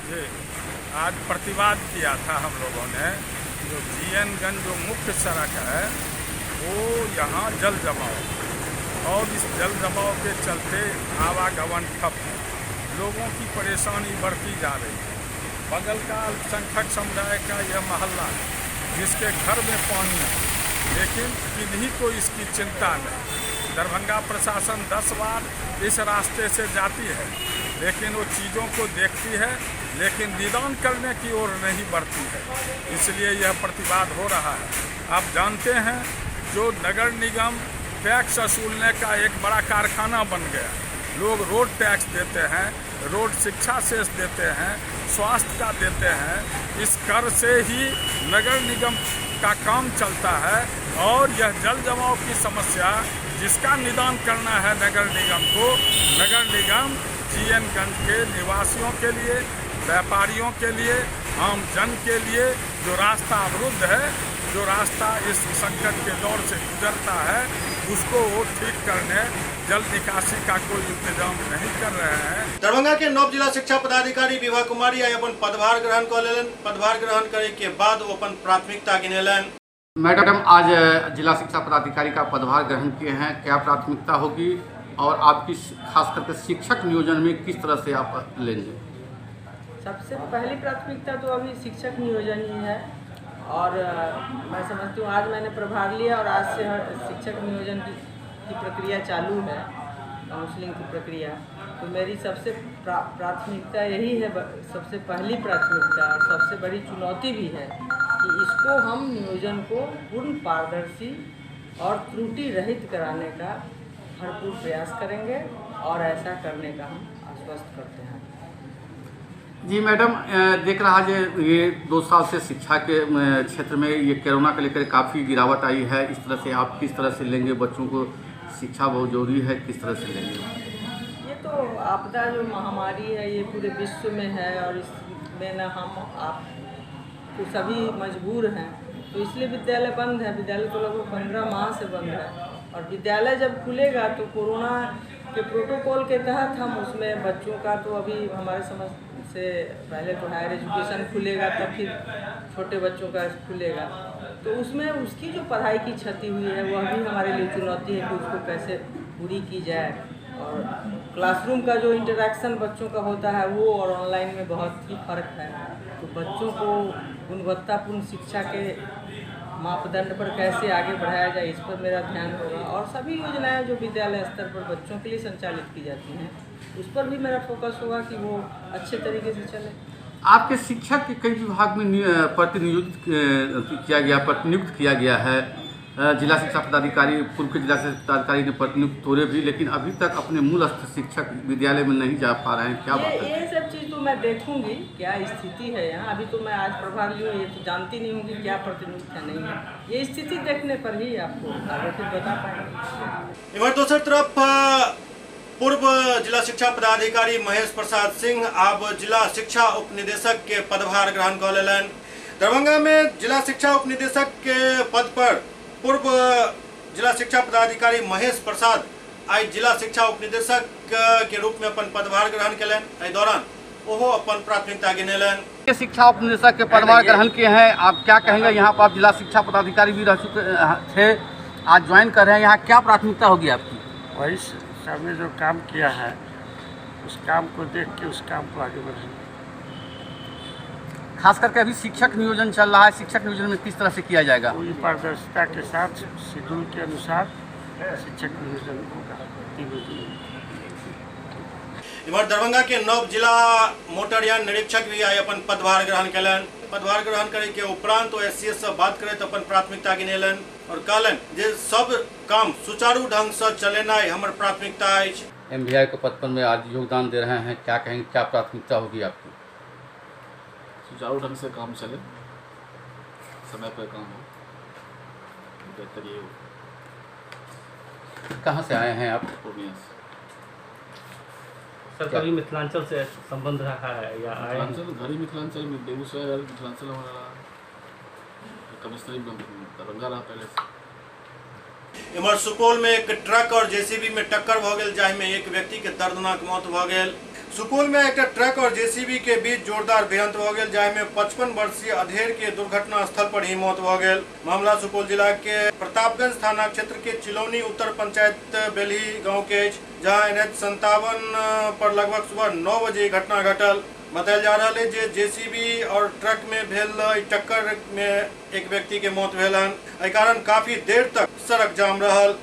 जी, आज प्रतिवाद किया था हम लोगों ने, जो जीएनगंज जो मुख्य सड़क है वो यहाँ जल जमाव, और इस जल जमाव के चलते आवागमन ठप है, लोगों की परेशानी बढ़ती जा रही है। बगल का अल्पसंख्यक समुदाय का यह मोहल्ला है जिसके घर में पानी है, लेकिन किन्हीं को इसकी चिंता नहीं। दरभंगा प्रशासन 10 बार इस रास्ते से जाती है, लेकिन वो चीज़ों को देखती है, लेकिन निदान करने की ओर नहीं बढ़ती है, इसलिए यह प्रतिवाद हो रहा है। आप जानते हैं जो नगर निगम टैक्स वसूलने का एक बड़ा कारखाना बन गया, लोग रोड टैक्स देते हैं, रोड शिक्षा सेस देते हैं, स्वास्थ्य का देते हैं, इस कर से ही नगर निगम का काम चलता है। और यह जल जमाव की समस्या जिसका निदान करना है नगर निगम को, नगर निगम जीएनगंज के निवासियों के लिए, व्यापारियों के लिए, आम जन के लिए जो रास्ता अवरुद्ध है, जो रास्ता इस संकट के दौर से गुजरता है, उसको वो ठीक करने जल निकासी का कोई इंतजाम नहीं कर रहे हैं। दरभंगा के नव जिला शिक्षा पदाधिकारी विभा कुमारी आइ अपन पदभार ग्रहण कऽ लेलनि। पदभार ग्रहण करे के बाद ओ अपन प्राथमिकता गिनेलनि। मैडम, आज जिला शिक्षा पदाधिकारी का पदभार ग्रहण किए हैं, क्या प्राथमिकता होगी और आपकी खास करके शिक्षक नियोजन में किस तरह से आप लेंगे? सबसे पहली प्राथमिकता तो अभी शिक्षक नियोजन ही है, और मैं समझती हूँ आज मैंने प्रभार लिया और आज से शिक्षक नियोजन की प्रक्रिया चालू है, काउंसलिंग की प्रक्रिया। तो मेरी सबसे प्राथमिकता यही है, सबसे पहली प्राथमिकता और सबसे बड़ी चुनौती भी है कि इसको हम नियोजन को पूर्ण पारदर्शी और त्रुटि रहित कराने का भरपूर प्रयास करेंगे और ऐसा करने का हम आश्वस्त करते हैं। जी मैडम, देख रहा है ये 2 साल से शिक्षा के क्षेत्र में ये कोरोना को लेकर काफ़ी गिरावट आई है, इस तरह से आप किस तरह से लेंगे बच्चों को? शिक्षा बहुत ज़रूरी है, किस तरह से लेंगे? ये तो आपदा जो महामारी है ये पूरे विश्व में है और इसमें ना हम आप तो सभी मजबूर हैं, तो इसलिए विद्यालय बंद है। विद्यालय तो लगभग 15 माह से बंद है और विद्यालय जब खुलेगा तो कोरोना के प्रोटोकॉल के तहत हम उसमें बच्चों का तो अभी हमारे समझ से पहले तो हायर एजुकेशन खुलेगा तब फिर छोटे बच्चों का खुलेगा, तो उसमें उसकी जो पढ़ाई की क्षति हुई है वह भी हमारे लिए चुनौती है कि उसको कैसे पूरी की जाए। और क्लासरूम का जो इंटरेक्शन बच्चों का होता है वो और ऑनलाइन में बहुत ही फ़र्क है, तो बच्चों को गुणवत्तापूर्ण शिक्षा के मापदंड पर कैसे आगे बढ़ाया जाए इस पर मेरा ध्यान होगा। और सभी योजनाएं जो विद्यालय स्तर पर बच्चों के लिए संचालित की जाती हैं उस पर भी मेरा फोकस होगा कि वो अच्छे तरीके से चले। आपके शिक्षक के कई विभाग में प्रतिनियुक्त किया गया है। जिला शिक्षा पदाधिकारी, पूर्व के जिला शिक्षा पदाधिकारी ने प्रतिनियुक्त तोड़े भी, लेकिन अभी तक अपने मूल शिक्षक विद्यालय में नहीं जा पा रहे हैं, क्या बात है? ये सब चीज़ तो मैं देखूंगी क्या स्थिति है यहाँ। अभी तो मैं आज प्रभार ली हूँ, ये तो जानती नहीं हूँ कि क्या प्रतिनियुक्त है नहीं है, ये स्थिति देखने पर ही आपको आगे फिर बता पाएंगे। इधर दोसर तरफ पूर्व जिला शिक्षा पदाधिकारी महेश प्रसाद सिंह अब जिला शिक्षा उपनिदेशक के पदभार ग्रहण कर लेलनि। दरभंगा में जिला शिक्षा उपनिदेशक के पद पर पूर्व जिला शिक्षा पदाधिकारी महेश प्रसाद आई जिला शिक्षा उपनिदेशक के रूप में अपन पदभार ग्रहण केलनि। एहि दौरान ओहो अपन प्राथमिकता गिनेलनि। शिक्षा उपनिदेशक के पदभार ग्रहण किए हैं, आप क्या कहेंगे? यहाँ पर आप जिला शिक्षा पदाधिकारी भी रह चुके थे, आज ज्वाइन कर रहे हैं, यहाँ क्या प्राथमिकता होगी आपकी? वही साहब ने जो काम किया है उस काम को देख के उस काम को आगे बढ़ाएंगे। खास करके अभी शिक्षक नियोजन चल रहा है, शिक्षक नियोजन में किस तरह से किया जाएगा? पूरी पारदर्शिता के साथ शेड्यूल के अनुसार शिक्षक नियोजन होगा तीनों जिलों में। इधर दरभंगा के नव जिला मोटरयान निरीक्षक भी आई अपन पदभार ग्रहण केलनि। पदभार ग्रहण करे के उपरांत ओ एससीएस से बात करे तो अपन प्राथमिकता गिनेलनि और कहलनि जे सब काम सुचारू ढंग से चलेनाइ हमर प्राथमिकता अछि। एमवीआई के पद पर में आज योगदान दे रहे हैं, क्या कहेंगे, क्या प्राथमिकता होगी आपकी? सुचारू ढंग से काम चले, समय पर काम हो, बेहतर ये हो। कहाँ से आए हैं आप? पूर्णिया से। सर कभी मिथिलांचल से संबंध रहा है या आए? मिथिलांचल घर ही मिथिलांचल में, बेगूसराय मिथिलांचल हमारा रहा, कमिश्नरी दरभंगा रहा पहले से। इमहर सुपौल में एक ट्रक और जेसीबी में टक्कर भ गेल, जाहि में एक व्यक्ति के दर्दनाक मौत भ गेल। सुपौल में एक ट्रक और जेसीबी के बीच जोरदार भिड़ंत भ गेल, जाहि में 55 वर्षीय अधेड़ के दुर्घटना स्थल पर ही मौत भ गेल। मामला सुपौल जिला के प्रतापगंज थाना क्षेत्र के चिलौनी उत्तर पंचायत बेलही गांव के अछि, जहां NH 57 पर लगभग सुबह 9 बजे घटना घटल। बतायल जा रहा है जे जेसीबी और ट्रक में भेल टक्कर में एक व्यक्ति के मौत भेल हन। एहि कारण काफी देर तक सड़क जाम रहल।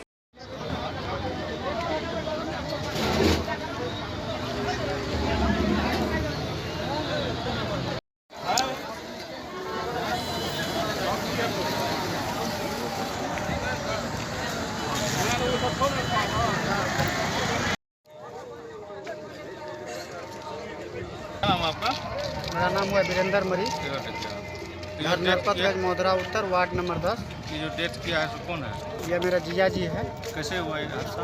आपका? मेरा नाम हुआ वीरेंद्र मरी, घर नरपतगंज मोदरा उत्तर, वार्ड नंबर 10। ये जो डेथ किया है सो कौन है? ये मेरा जीजा जी है। कैसे हुआ ये हादसा?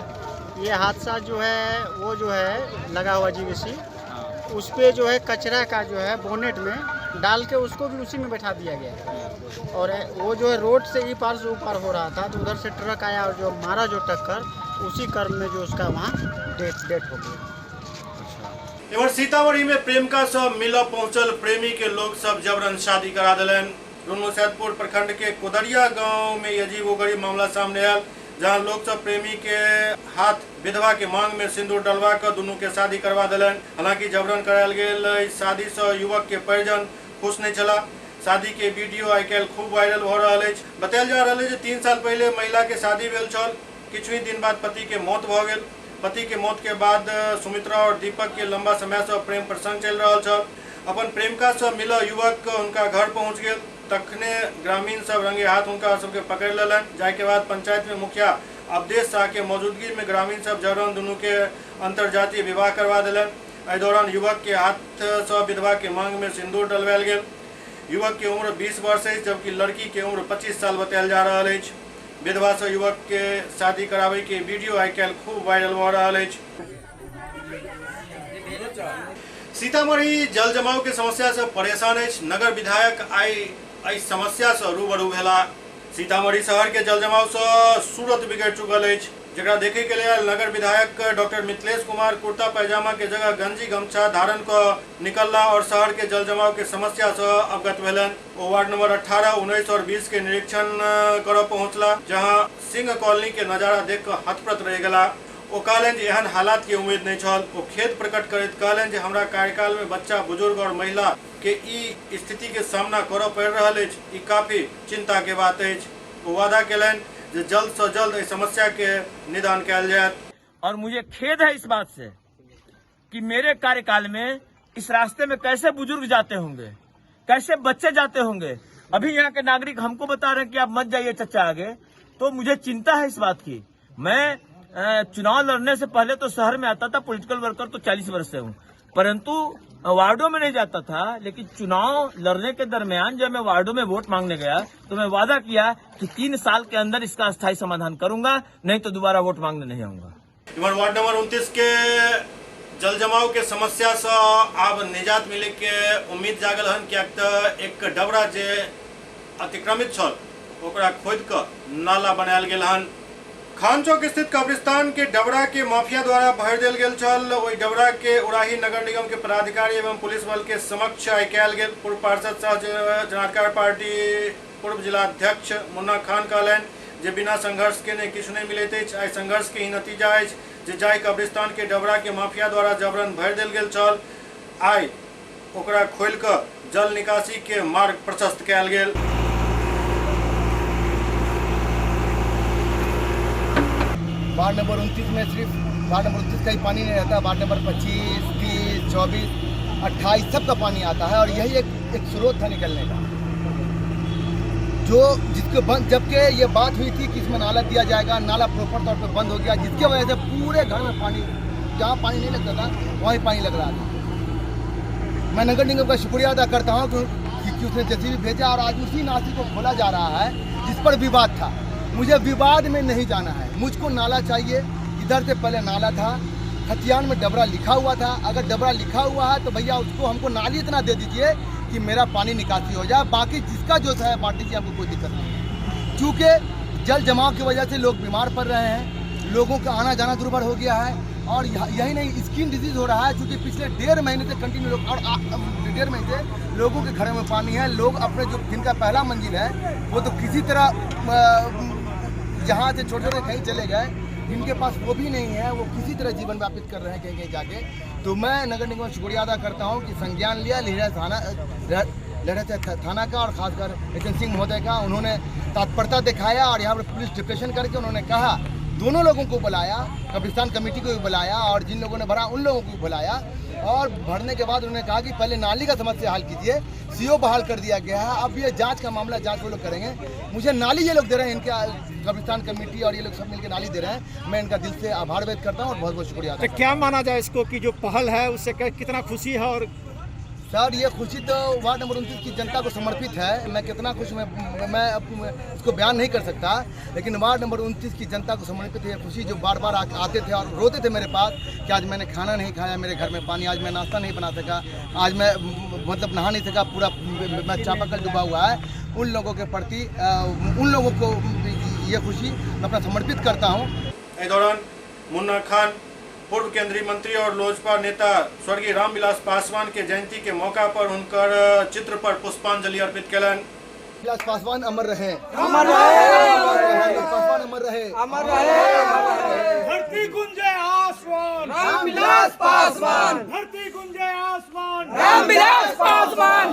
ये हादसा जो है वो जो है लगा हुआ जीवीसी, उस पर जो है कचरा का जो है बोनेट में डाल के उसको भी उसी में बैठा दिया गया और वो जो है रोड से ई पार से ऊ पार हो रहा था, तो उधर से ट्रक आया और जो मारा जो टक्कर, उसी क्रम में जो उसका वहाँ डेथ हो गया। इधर सीतामढ़ी में प्रेमिका से मिल पहुंचल प्रेमी के लोग सब जबरन शादी करा दिलन। रुन्नू सैदपुर प्रखंड के कोदरिया गांव में अजीबोगरीब मामला सामने आयल, जहां लोग सब प्रेमी के हाथ विधवा के मांग में सिंदूर डलवा कर दोनों के शादी करवा दिलन। हालांकि जबरन करायल गेल इस शादी से युवक के परिजन खुश नहीं छला। शादी के वीडियो आइ काल्हि खूब वायरल हो रहा है। बतायल जा रहा है जे 3 साल पहले महिला के शादी भेल छल, किछु ही दिन बाद पति के मौत भ गेल। पति के मौत के बाद सुमित्रा और दीपक के लंबा समय से प्रेम प्रसंग चल रहा छल। अपन प्रेमिका से मिलल युवक हुनका घर पहुंच गेल, तखने ग्रामीण सब रंगे हाथ हुनका सबके पकड़ लेलनि। जाहि के बाद पंचायत में मुखिया अवधेश शाह के मौजूदगी में ग्रामीण सब जबरन दुनू के अंतर्जातीय विवाह करवा देलनि। एहि दौरान युवक के हाथ से विधवा के मांग में सिंदूर डलवायल गेल। युवक के उम्र 20 वर्ष अछि, जबकि लड़की के उम्र 25 साल बतायल जा रहा अछि। विधवा से युवक के शादी करावे के वीडियो आइ काल्हि खूब वायरल भऽ रहल अछि। सीतामढ़ी जल जमाव के समस्या से परेशान अछि। नगर विधायक आइ एहि समस्या से रूबरू भेला। सीतामढ़ी शहर के जल जमाव से सूरत बिगड़ चुकल अछि, जकरा देखे के लेल नगर विधायक डॉक्टर मिथिलेश कुमार कुर्ता पैजामा के जगह गंजी गमछा धारण कऽ निकलला और शहर के जल जमाव के समस्या से अवगत भेलनि। ओ वार्ड नंबर 18, 19 और 20 के निरीक्षण करऽ पहुंचला, जहां सिंह कॉलोनी के नजारा देख कऽ हतप्रत रहि गेला। ओ कहलनि जे एहन हालात के उम्मीद नहीं छल। ओ खेद प्रकट करैत कहलनि जे हमरा कार्यकाल में बच्चा, बुजुर्ग और महिला के ई स्थिति के सामना करऽ पड़ि रहल अछि, ई काफी चिंता के बात अछि। ओ वादा केलनि जे जल्द से जल्द एहि समस्या के निदान कयल जायत। और मुझे खेद है इस बात से कि मेरे कार्यकाल में इस रास्ते में कैसे बुजुर्ग जाते होंगे, कैसे बच्चे जाते होंगे। अभी यहाँ के नागरिक हमको बता रहे हैं कि आप मत जाइए चचा आगे, तो मुझे चिंता है इस बात की। मैं चुनाव लड़ने से पहले तो शहर में आता था, पॉलिटिकल वर्कर तो 40 वर्ष से हूँ, परंतु वार्डों में नहीं जाता था। लेकिन चुनाव लड़ने के दरमियान जब मैं वार्डों में वोट मांगने गया तो मैं वादा किया कि 3 साल के अंदर इसका अस्थायी समाधान करूंगा, नहीं तो दोबारा वोट मांगने नहीं आऊंगा। इमहर वार्ड नंबर 29 के जल जमाव के समस्या से आब निजात मिले के उम्मीद जागल हन, कियाक तऽ एक डबरा जे अतिक्रमित छल ओकरा खोदि कऽ नाला बनायल गेल हन। खान चौक स्थित कब्रिस्तान के डबरा के माफिया द्वारा भरि देल गेल छल। ओहि डबरा के उड़ाही नगर निगम के पदाधिकारी एवं पुलिस बल के समक्ष आइ कयल गेल। पूर्व पार्षद सह जनाधिकार पार्टी पूर्व जिलाध्यक्ष मुन्ना खान कहलनि जे बिना संघर्ष के नहि किछु नहि मिलैत अछि। आइ संघर्ष के ही नतीजा अछि जे जाहि कब्रिस्तान के डबरा के माफिया द्वारा जबरन भरि देल गेल छल, आइ ओकरा खोलि कऽ जल निकासी के मार्ग प्रशस्त कयल गेल। वार्ड नंबर 29 में सिर्फ वार्ड नंबर 29 का ही पानी नहीं रहता, वार्ड नंबर 25, 30, 24, 28 सबका पानी आता है और यही एक स्रोत था निकलने का, जो जिसको बंद, जबकि ये बात हुई थी कि इसमें नाला दिया जाएगा, नाला प्रॉपर तौर पर बंद हो गया, जिसकी वजह से पूरे घर में पानी, जहाँ पानी नहीं लगता था वहीं पानी लग रहा था। मैं नगर निगम का शुक्रिया अदा करता हूँ कि उसने जेसीबी भेजा और आज उसी नासी को खोला जा रहा है जिस पर विवाद था। मुझे विवाद में नहीं जाना है, मुझको नाला चाहिए। इधर से पहले नाला था, खतियान में डबरा लिखा हुआ था। अगर डबरा लिखा हुआ है तो भैया उसको हमको नाली इतना दे दीजिए कि मेरा पानी निकासी हो जाए, बाकी जिसका जो है बांट दीजिए, हमको कोई दिक्कत नहीं है। चूँकि जल जमाव की वजह से लोग बीमार पड़ रहे हैं, लोगों का आना जाना दुर्भर हो गया है और यही नहीं स्किन डिजीज़ हो रहा है, चूँकि पिछले 1.5 महीने से कंटिन्यू लोग और 1.5 महीने से लोगों के घरों में पानी है। लोग अपने जो जिनका पहला मंजिल है वो तो किसी तरह यहाँ से छोटे छोटे कहीं चले गए, जिनके पास वो भी नहीं है वो किसी तरह जीवन व्यापित कर रहे हैं कहीं कहीं जाके। तो मैं नगर निगम का शुक्रिया अदा करता हूँ कि संज्ञान लिया लहरिया थाना का और ख़ासकर नितिन सिंह महोदय का, उन्होंने तत्परता दिखाया और यहाँ पर पुलिस डिप्रेशन करके उन्होंने कहा, दोनों लोगों को बुलाया, कब्रिस्तान कमेटी को भी बुलाया और जिन लोगों ने भरा उन लोगों को भी बुलाया और भरने के बाद उन्होंने कहा कि पहले नाली का समस्या हल कीजिए। सीओ बहाल कर दिया गया है, अब ये जांच का मामला जांच वो लोग करेंगे। मुझे नाली ये लोग दे रहे हैं, इनके कब्रिस्तान कमेटी और ये लोग सब मिलकर नाली दे रहे हैं। मैं इनका दिल से आभार व्यक्त करता हूँ और बहुत बहुत शुक्रिया। तो क्या माना जाए इसको कि जो पहल है उससे कितना खुशी है? और सर ये खुशी तो वार्ड नंबर 29 की जनता को समर्पित है। मैं कितना खुश मैं इसको बयान नहीं कर सकता, लेकिन वार्ड नंबर 29 की जनता को समर्पित है ये खुशी, जो बार बार आते थे और रोते थे मेरे पास कि आज मैंने खाना नहीं खाया, मेरे घर में पानी, आज मैं नाश्ता नहीं बना सका, आज मैं मतलब नहा नहीं सका, पूरा मैं चापाकल डूबा हुआ है। उन लोगों के प्रति उन लोगों को ये खुशी मैं अपना समर्पित करता हूँ। इस दौरान मुन्ना खान पूर्व केंद्रीय मंत्री और लोजपा नेता स्वर्गीय रामविलास पासवान के जयंती के मौका पर उनकर चित्र पर पुष्पांजलि अर्पित केलनि। रामविलास पासवान अमर रहे, अमर रहे, पासवान अमर रहे, अमर रहे। धरती गुंजे आसमान रामविलास पासवान, धरती गुंजे आसमान रामविलास पासवान।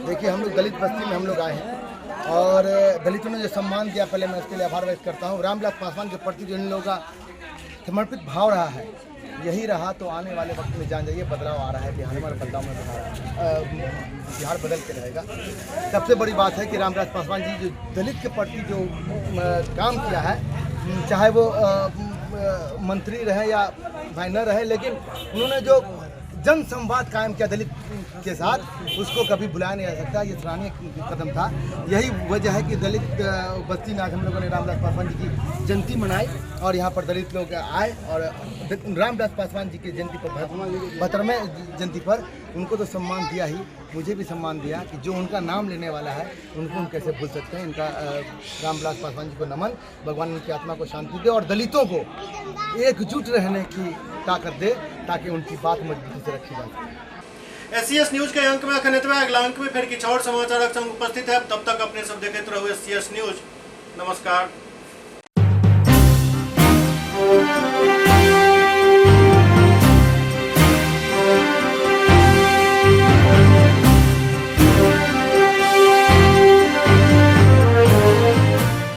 देखिए हम लोग दलित बस्ती में हम लोग आए हैं और दलितों ने जो सम्मान दिया पहले मैं उसके लिए आभार व्यक्त करता हूँ। रामविलास पासवान के प्रति जो इन लोगों का समर्पित भाव रहा है, यही रहा तो आने वाले वक्त में जान जाइए बदलाव आ रहा है बिहार में और बदलाव में बिहार बदल के रहेगा। सबसे बड़ी बात है कि रामविलास पासवान जी जो दलित के प्रति जो काम किया है, चाहे वो मंत्री रहे या भाई न रहे, लेकिन उन्होंने जो जन संवाद कायम किया दलित के साथ, उसको कभी भुलाया नहीं जा सकता। ये सराहनीय कदम था। यही वजह है कि दलित बस्ती में आज हम लोगों ने रामविलास पासवान जी की जयंती मनाई और यहाँ पर दलित लोग आए और रामविलास पासवान जी की जयंती पर 72वें जयंती पर उनको तो सम्मान दिया ही, मुझे भी सम्मान दिया कि जो उनका नाम लेने वाला है उनको हम कैसे भूल सकते हैं। इनका रामविलास पासवान जी को नमन, भगवान उनकी आत्मा को शांति दे और दलितों को एकजुट रहने की ताकत दे ताकि उनकी बात मजबूती से रखी जा सके। एससीएस न्यूज के अंक में अखन एतबे। अगला अंक में फिर किछु और समाचारक संग उपस्थित है। तब तक अपने सब देखते रहू एससीएस न्यूज। नमस्कार।